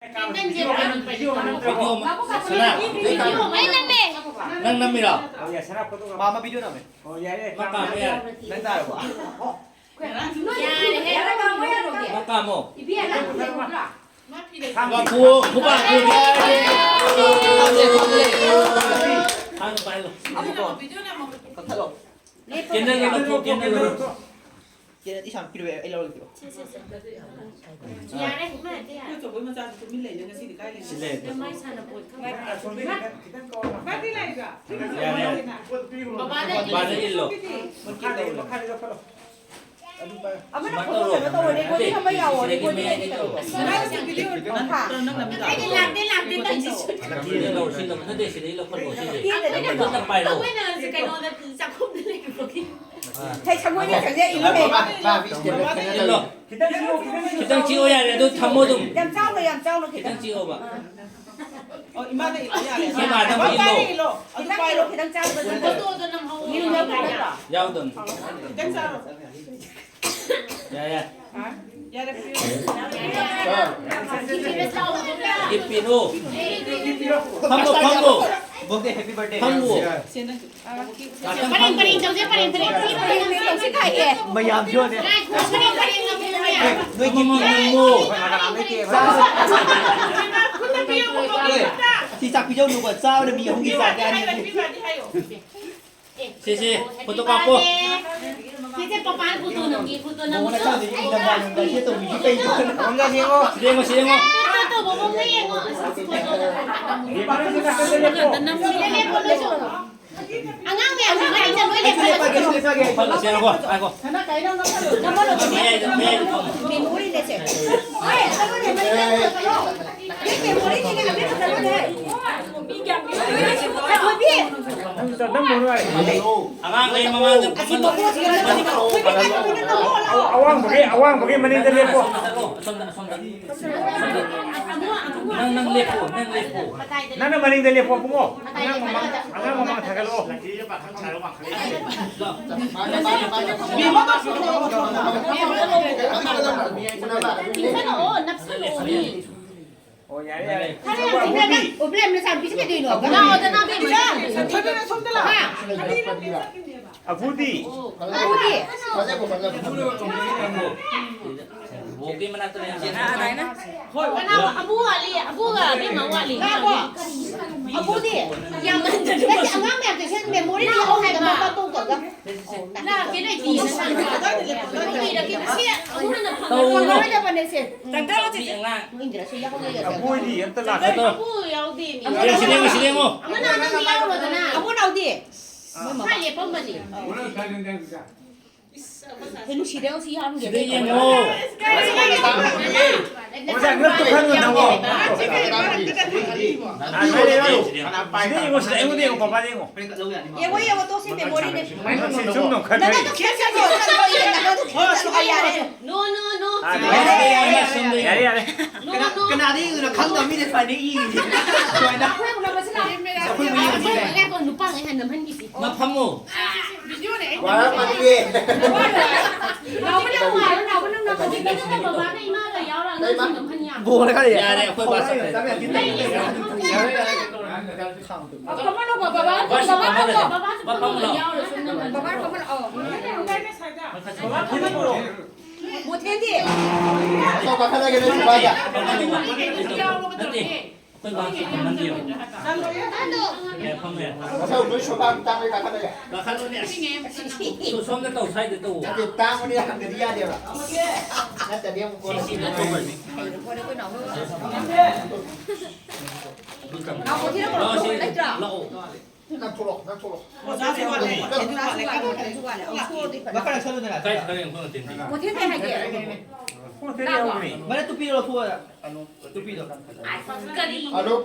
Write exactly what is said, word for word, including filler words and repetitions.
Video ꯑꯃ, ꯁꯅꯥ, ꯑꯩ ꯅꯝꯃꯦ꯫ ꯅꯪ ꯅꯝꯃꯤꯔꯣ? ꯃꯥ ꯑꯃ ꯚꯤꯗꯤꯑꯣ ꯅꯝꯃꯦ꯫ ꯃꯥ ꯀꯥꯝꯃꯦ ꯌꯥꯔꯦ꯫ ꯅꯪ ꯇꯥꯔꯕꯣ? ꯌꯥꯔꯦꯍꯦ꯫ ꯃꯥ ꯀꯥꯝꯃꯣ꯫ ꯈꯨꯕꯥꯛ ꯈꯨ, ꯈꯨꯕꯥꯛ ꯈꯨ꯫ ꯊꯥꯡ ꯄꯥꯏꯔꯣ꯫ ꯀꯦꯟꯗꯜꯗꯣ ꯂꯧꯊꯣꯛ, ꯀꯦꯟꯗꯜꯗꯣ꯫ ꯀꯦꯟꯗꯜ ꯏꯁꯥꯃꯛ ꯄꯤꯔꯛꯑꯣ, ꯑꯩ ꯂꯧꯔꯒꯦ, ꯄꯤꯔꯛꯑꯣ꯫ ꯌꯥꯔꯦ, ꯏꯃꯥꯗꯤ ꯌꯥꯔꯦ꯫ ꯑꯩꯈꯣꯏ ꯆꯧꯕꯣꯏ ꯃꯆꯥꯁꯨ ꯇꯨꯃꯤꯟ ꯂꯩꯅꯦ, ꯉꯁꯤꯗꯤ ꯀꯥꯏ ꯂꯩꯅꯣ? ꯁꯤ ꯂꯩ꯫ ꯃꯥꯏ ꯁꯥꯟꯅꯄꯣꯠ ꯈꯪꯗꯦ꯫ ꯑꯁꯣꯝꯗꯒꯤ ꯈꯤꯇꯪ, ꯈꯤꯇꯪ ꯀꯧꯔꯣ꯫ ꯌꯥꯔꯦ, ꯌꯥꯔꯦ꯫ ꯕꯕꯥꯗ ꯕꯕꯥꯗ ꯏꯜꯂꯣ꯫ ꯃꯈꯥꯗ, ꯃꯈꯥꯗ ꯂꯧꯈꯠꯂꯣ꯫ ꯑꯗꯨ ꯄꯥꯏꯌꯣ꯫ ꯑꯃꯅ ꯁꯨꯃꯥꯏꯅ ꯐꯣꯇꯣ ꯇꯧꯔꯣ꯫ ꯀꯩꯅꯣ ꯇꯧꯔꯗꯤ ꯅꯠꯇꯦ, ꯑꯩꯈꯣꯏꯗꯤ ꯊꯝꯕ ꯌꯥꯔꯣꯏ, ꯁꯤꯗꯒꯤ ꯑꯩꯈꯣꯏꯗꯤ ꯃꯌꯥꯏꯗꯒꯤ ꯀꯩꯅꯣ ꯇꯧꯔꯣ꯫ ꯇꯧꯔꯣ꯫ ꯍꯥ? ꯅꯪ ꯂꯥꯛꯇꯦ, ꯂꯥꯛꯇꯦ ꯇꯧꯔꯤꯁꯤ꯫ ꯁꯤꯗꯒꯤ ꯂꯧ-, ꯁꯤ ꯂꯧ-, ꯅꯠꯇꯦ, ꯁꯤꯗꯒꯤ ꯂꯧꯈꯠꯂꯣ, ꯁꯤꯗꯤ꯫ ꯄꯦꯟꯗꯦ, ꯄꯦꯟꯗꯦ꯫ ꯑꯗꯨ ꯇꯞ ꯄꯥꯏꯔꯣ꯫ ꯑꯩꯈꯣꯏꯅ ꯆꯥꯛꯈꯨꯝꯗ ꯂꯩꯕꯒꯤ꯫ ꯍꯦ, ꯁꯪꯒꯣꯏꯅ ꯆꯪꯖ ꯏꯜꯂꯨ ꯍꯦ꯫ ꯏꯜꯂꯣ꯫ ꯈꯤꯇꯪ ꯆꯤꯛꯑꯣ, ꯈꯤꯇꯪ ꯆꯤꯛꯑꯣ꯫ ꯈꯤꯇꯪ ꯆꯤꯛꯑꯣ ꯌꯥꯔꯦ, ꯑꯗꯨ ꯊꯝꯃꯣ ꯑꯗꯨꯝ꯫ ꯌꯥꯝ ꯆꯥꯎꯅ, ꯌꯥꯝ ꯆꯥꯎꯅ ꯈꯤꯇꯪ ꯈꯤꯇꯪ꯫ ꯆꯤꯛꯑꯣꯕ꯫ ꯑꯣ, ꯏꯃꯥꯗ ꯏꯜꯂꯣ ꯌꯥꯔꯦ꯫ ꯏꯃꯥꯗ ꯑꯃꯨꯛ ꯏꯜꯂꯣ꯫ ꯏꯜꯂꯣ꯫ ꯑꯗꯨ ꯈꯤꯇꯪ ꯄꯥꯏꯔꯣ꯫ ꯏꯜꯂꯣ, ꯈꯤꯇꯪ ꯆꯥꯎꯅ ꯈꯤꯇꯪ꯫ ꯐꯣꯇꯣꯗꯣ ꯅꯝꯍꯧꯋꯣ꯫ ꯌꯥꯎꯗꯕꯅꯤ꯫ ꯈꯤꯇꯪ ꯆꯥꯔꯣ꯫ ꯌꯥꯔꯦ, ꯌꯥꯔꯦ꯫ ꯌꯥꯔꯦ, ꯄꯤꯌꯨ꯫ ꯍꯤꯞꯄꯤꯔꯣ꯫ ꯐꯝꯃꯣ, ꯐꯝꯃꯣ꯫ ꯕꯣꯛꯇꯦ, happy birthday꯫ ꯐꯝꯃꯣ꯫ ꯁꯦ, ꯅꯪ ꯉꯥꯛꯇꯪ ꯄꯔꯦꯡ, ꯐꯝꯃꯣ꯫ ꯄꯔꯦꯡ ꯇꯧꯁꯦ, ꯄꯔꯦꯡ, ꯄꯔꯦꯡ꯫ ꯃꯌꯥꯝꯁꯨ ꯌꯥꯎꯅꯦ꯫ ꯉꯥꯏꯈꯣ, ꯄꯔꯦꯡ, ꯄꯔꯦꯡ ꯇꯧꯁꯦ, ꯃꯌꯥꯝ꯫ ꯅꯣꯏ ꯑꯃꯃꯝ ꯅꯝꯃꯣ꯫ ꯁꯤ ꯆꯥꯛ ꯄꯤꯖꯧꯅꯨꯀꯣ, ꯆꯥꯕꯅ ꯃꯤ ꯑꯍꯨꯝꯒꯤ ꯆꯥꯛ ꯆꯥꯅꯤ꯫ ꯁꯦ, ꯁꯦ, ꯐꯣꯇꯣ ꯀꯥꯞꯄꯣ꯫ ꯁꯤꯁꯦ ꯄꯄꯥꯅ ꯐꯣꯇꯣ ꯅꯝꯒꯦ, ꯐꯣꯇꯣ ꯅꯝꯒꯦ꯫ ꯃꯉꯣꯟꯗ ꯈꯪꯗꯦ, ꯏꯪꯊꯝꯊꯥ ꯅꯨꯡꯗꯥꯏꯁꯦ ꯇꯧꯕꯤꯁꯤ ꯀꯩꯅꯣ? ꯁꯤ ꯌꯦꯡꯉꯣ, ꯁꯤ ꯌꯦꯡꯉꯣ꯫ ꯐꯣꯇꯣ ꯇꯧꯕ ꯃꯑꯣꯡꯗ ꯌꯦꯡꯉꯣ꯫ ꯑꯁꯤ ꯐꯣꯇꯣ꯫ ꯂꯦꯞꯄꯣ, ꯂꯦꯞꯄꯣ, ꯂꯦꯞꯄꯣ꯫ ꯑꯉꯥꯡ ꯃꯌꯥꯝꯁꯦ ꯃꯅꯤꯡꯗ ꯂꯣꯏ ꯑꯩꯁꯨ ꯂꯦꯞꯄꯒꯦ, ꯂꯦꯞꯄꯒꯦ, ꯑꯩꯁꯨ ꯂꯦꯞꯄꯒꯦ꯫ ꯐꯠꯂꯣ, ꯁꯦ, ꯉꯥꯏꯈꯣ, ꯉꯥꯏꯈꯣ꯫ ꯃꯌꯥꯏꯗ, ꯃꯌꯥꯏꯗ ꯐꯝꯃꯣ꯫ ꯃꯦꯃꯣꯔꯤꯅꯦ ꯁꯦ꯫ ꯃꯦꯃꯣꯔꯤꯅꯦ, ꯃꯦꯃꯣꯔꯤꯅꯦ꯫ ꯑꯉꯥꯡꯈꯩ ꯃꯃꯥꯡꯗ ꯐꯝꯍꯜꯂꯣ꯫ ꯑꯋꯥꯡꯕꯒꯤ, ꯑꯋꯥꯡꯕꯒꯤ ꯃꯅꯤꯡꯗ ꯂꯦꯞꯄꯣ꯫ ꯑꯁꯣꯝꯗ, ꯑꯁꯣꯝꯗ꯫ ꯅꯪ, ꯅꯪ ꯂꯦꯞꯄꯣ, ꯅꯪ ꯂꯦꯞꯄꯣ꯫ ꯅꯪꯅ ꯃꯅꯤꯡꯗ ꯂꯦꯞꯄꯣ, ꯏꯕꯨꯡꯉꯣ꯫ ꯑꯉꯥꯡ ꯃꯃꯥꯡ, ꯑꯉꯥꯡ ꯃꯃꯥꯡ ꯊꯥꯒꯠꯂꯛꯑꯣ꯫ ꯅꯞꯁꯜꯂꯛꯑꯣ, ꯅꯞꯁꯜꯂꯛꯑꯣ꯫ ꯑꯣ, ꯌꯥꯔꯦ, ꯌꯥꯔꯦ꯫ ꯈꯔ ꯌꯥꯝ ꯆꯤꯡꯅ ꯅꯪ, ꯑꯣ, ꯕ꯭ꯂꯦꯝꯅ ꯆꯥꯟꯕꯤꯁꯤꯅ ꯀꯩꯗꯧꯔꯤꯅꯣ? ꯂꯥꯛꯑꯣꯗꯅ, ꯕꯦꯝꯃ꯫ ꯁꯟꯊꯣꯏꯕꯤꯅ ꯁꯣꯝꯗ ꯂꯥꯛꯑꯣ꯫ ꯍꯥ? ꯑꯕꯨꯗꯤ꯫ ꯑꯕꯨꯗꯤ꯫ ꯐꯖꯕ, ꯐꯖꯕ꯫ ꯕꯣꯛꯀꯤ ꯃꯅꯥꯛꯇ ꯂꯩꯔꯝꯁꯦ꯫ ꯀꯅꯥ, ꯀꯅꯥ? ꯍꯣꯏ, ꯀꯅꯥ? ꯑꯕꯨ ꯋꯥꯠꯂꯤ, ꯑꯕꯨꯒ ꯕꯦꯝꯃ ꯋꯥꯠꯂꯤ꯫ ꯉꯥꯏꯈꯣ꯫ ꯑꯕꯨꯗꯤ꯫ ꯌꯥꯝꯃꯟꯗꯅ ꯅꯠꯇꯦ, ꯑꯉꯥꯡ ꯃꯌꯥꯝꯁꯦ ꯁꯤ ꯃꯦꯃꯣꯔꯤ ꯂꯥꯛꯑꯣ ꯍꯥꯏꯕ꯫ ꯃꯄꯥ ꯄꯣꯛꯇꯕ꯫ ꯂꯥꯛꯀꯦ ꯂꯩꯇꯤꯌꯦ ꯅꯁꯥ꯫ ꯏꯔꯛꯀꯦ ꯃꯁꯤ ꯑꯃꯨꯛ ꯍꯟꯅ ꯐꯪꯉꯔꯣꯏ꯫ ꯇꯧꯔꯨꯅꯨ꯫ ꯂꯣꯏꯅꯕꯅꯦ ꯁꯦ꯫ ꯇꯪꯈꯥꯏ ꯂꯧꯁꯤ꯫ ꯃꯣꯏ ꯏꯟꯗꯤꯔꯥꯁꯨ ꯌꯥꯎꯍꯧꯗꯦ꯫ ꯑꯕꯨꯗꯤ ꯑꯝꯇ ꯂꯥꯛꯀꯦ꯫ ꯑꯕꯨ ꯌꯥꯎꯗꯦ ꯃꯤ꯫ ꯌꯦꯡꯁꯤ, ꯌꯦꯡꯉꯨ, ꯁꯤ ꯌꯦꯡꯉꯨ꯫ ꯑꯃꯅ ꯅꯪ ꯌꯥꯎꯔꯣꯗꯅ꯫ ꯑꯕꯨ ꯅꯥꯎꯗꯤ꯫ ꯃꯣꯏ ꯃꯃꯥ꯫ ꯁ꯭ꯋꯥꯏ ꯂꯦꯞꯄꯝꯕꯅꯤ꯫ ꯍꯦ, ꯅꯨꯡꯁꯤꯔꯦ, ꯁꯤ ꯌꯥꯝ ꯁꯤꯗ ꯌꯦꯡꯉꯣ꯫ ꯑꯣꯖꯥ, ꯉꯛꯇ ꯈꯟꯅꯨ ꯅꯪꯕꯣ꯫ ꯁꯤꯗ ꯌꯦꯡꯉꯣ, ꯁꯤꯗ ꯑꯩꯉꯣꯟꯗ ꯌꯦꯡꯉꯣ, ꯄꯄꯥꯗ ꯌꯦꯡꯉꯣ꯫ ꯌꯦꯡꯉꯣ, ꯌꯦꯡꯉꯣ, ꯇꯣꯛꯁꯤ, ꯃꯦꯃꯣꯔꯤꯅꯦ꯫ ꯁꯨꯝ ꯅꯣꯛꯈꯠ ꯅꯪ ꯂꯩ꯫ ꯑꯗꯨꯝ ꯈꯦꯠ ꯈꯦꯠ ꯇꯧꯔꯣ, ꯈꯦꯠ ꯇꯧꯔꯣ, ꯌꯦꯡꯉꯣ, ꯅꯪ ꯑꯗꯨꯝ ꯈꯦꯠ ꯈꯦꯠ ꯇꯧꯔꯣ, ꯌꯥꯔꯦ꯫ ꯅꯣ, ꯅꯣ, ꯅꯣ꯫ ꯑꯥ, ꯌꯥꯔꯦ, ꯌꯥꯔꯦ, ꯌꯥꯔꯦ, ꯌꯥꯔꯦ꯫ ꯅꯣ, ꯀꯅꯥ-, ꯅꯣ꯫ ꯀꯅꯥꯗ ꯌꯦꯡꯗꯣꯏꯅꯣ? ꯈꯪꯗꯕ ꯃꯤꯗ ꯁꯨꯃꯥꯏꯅ ꯌꯦꯡꯉꯤꯁꯦ꯫ ꯁꯨꯃꯥꯏꯅ꯫ ꯑꯩꯈꯣꯏ ꯄꯨꯂꯞ ꯌꯦꯡꯉꯤꯁꯦ꯫ ꯉꯥꯏꯈꯣ, ꯉꯥꯏꯈꯣ, ꯅꯨꯄꯥ ꯉꯩ ꯍꯥꯟꯅ ꯅꯝꯍꯟꯈꯤꯁꯤ꯫ ꯃꯐꯝꯃꯣ꯫ ꯋꯥꯔꯝꯃꯅꯤꯌꯦ꯫ ꯂꯥꯎꯕ ꯅꯪ ꯋꯥꯔꯣ, ꯂꯥꯎꯕ ꯅꯪ ꯅꯥꯀꯣꯡꯗ ꯀꯩꯅꯣ ꯅꯪ ꯕꯕꯥꯒ ꯏꯃꯥꯒ ꯌꯥꯎꯔ ꯑꯉꯥꯡꯁꯤꯡ ꯅꯝꯍꯟ ꯌꯥꯕ꯭ꯔꯣ? ꯕꯣꯜ ꯈꯔ ꯌꯥꯔꯦ, ꯑꯩꯈꯣꯏ ꯕꯥ ꯆꯠꯈ꯭ꯔꯦ꯫ ꯌꯥꯔꯦ, ꯌꯥꯔꯦ꯫ ꯑꯣ, ꯀꯃꯟ ꯑꯣ ꯕꯕꯥ, ꯕꯕꯥ, ꯕꯕꯥ, ꯕꯕꯥ, ꯕꯕꯥꯁꯨ ꯕꯕꯥ ꯐꯝꯃ ꯂꯥꯛꯑꯣ꯫ ꯌꯥꯎꯔ ꯁꯨꯝ ꯅꯝꯍꯟ ꯕꯕꯥ ꯐꯝꯃ ꯂꯥꯛꯑꯣ꯫ ꯃꯣꯊꯦꯟꯗꯤ꯫ ꯑꯇꯣꯞꯄ ꯈꯔ ꯂꯩꯒꯦ, ꯅꯣꯏ ꯕꯕꯥꯒ꯫ ꯅꯠꯇꯦ꯫ ꯑꯩꯈꯣꯏ ꯕꯥ ꯐꯝꯍꯟꯕꯤꯌꯣ꯫ ꯌꯥ, ꯐꯝꯃꯦ꯫ ꯃꯊꯪ ꯅꯣꯏ ꯁꯣꯐꯥ ꯑꯝꯇ ꯇꯥꯡꯕꯩ ꯀꯥꯈꯠꯂꯒ꯫ ꯀꯥꯈꯠꯂꯨꯅꯦ, ꯑꯁ꯫ ꯁꯣ-, ꯁꯣꯝꯗ ꯇꯧ, ꯁ꯭ꯋꯥꯏꯗ ꯇꯧ꯫ ꯅꯠꯇꯦ, ꯇꯥꯡꯕꯅꯤ ꯍꯪꯗꯗꯤ ꯌꯥꯗꯦꯕ꯫ ꯅꯠꯇꯗꯤ ꯑꯃꯨꯛ ꯀꯣꯟꯅ ꯁꯤ, ꯁꯤ ꯅꯠꯇ꯭ꯔꯣ? ꯂꯥꯛꯑꯣ, ꯁꯤ, ꯂꯥꯛꯑꯣ꯫ ꯅꯪ ꯊꯣꯛꯂꯛꯑꯣ, ꯅꯪ ꯊꯣꯛꯂꯛꯑꯣ꯫ ꯑꯣꯖꯥꯁꯨ ꯋꯥꯠꯂꯦ꯫ ꯑꯗꯨꯁꯨ ꯋꯥꯠꯂꯦ꯫ ꯀꯥꯏ ꯊꯣꯛꯂꯛꯑꯣ꯫ ꯀꯥꯏ ꯊꯣꯛꯂꯛꯑꯣ꯫ ꯃꯈꯥꯗ ꯁꯠꯂꯨꯗꯅ꯫ ꯀꯥꯏ ꯊꯣꯛꯂꯛꯑꯣ, ꯌꯦꯡꯉꯣ, ꯇꯦꯟ ꯇꯦꯟ꯫ ꯃꯣꯊꯦꯟ ꯀꯩ ꯍꯥꯏꯒꯦ? ꯃꯣꯊꯦꯟ ꯌꯥꯎꯕꯅꯦ꯫ ꯃꯔꯛ ꯇꯨꯄꯤꯗꯣ ꯂꯧꯊꯣꯛꯑꯣ꯫ ꯇꯨꯄꯤꯗꯣ꯫ ꯑꯁ, ꯀꯔꯤ? ꯑꯗꯣ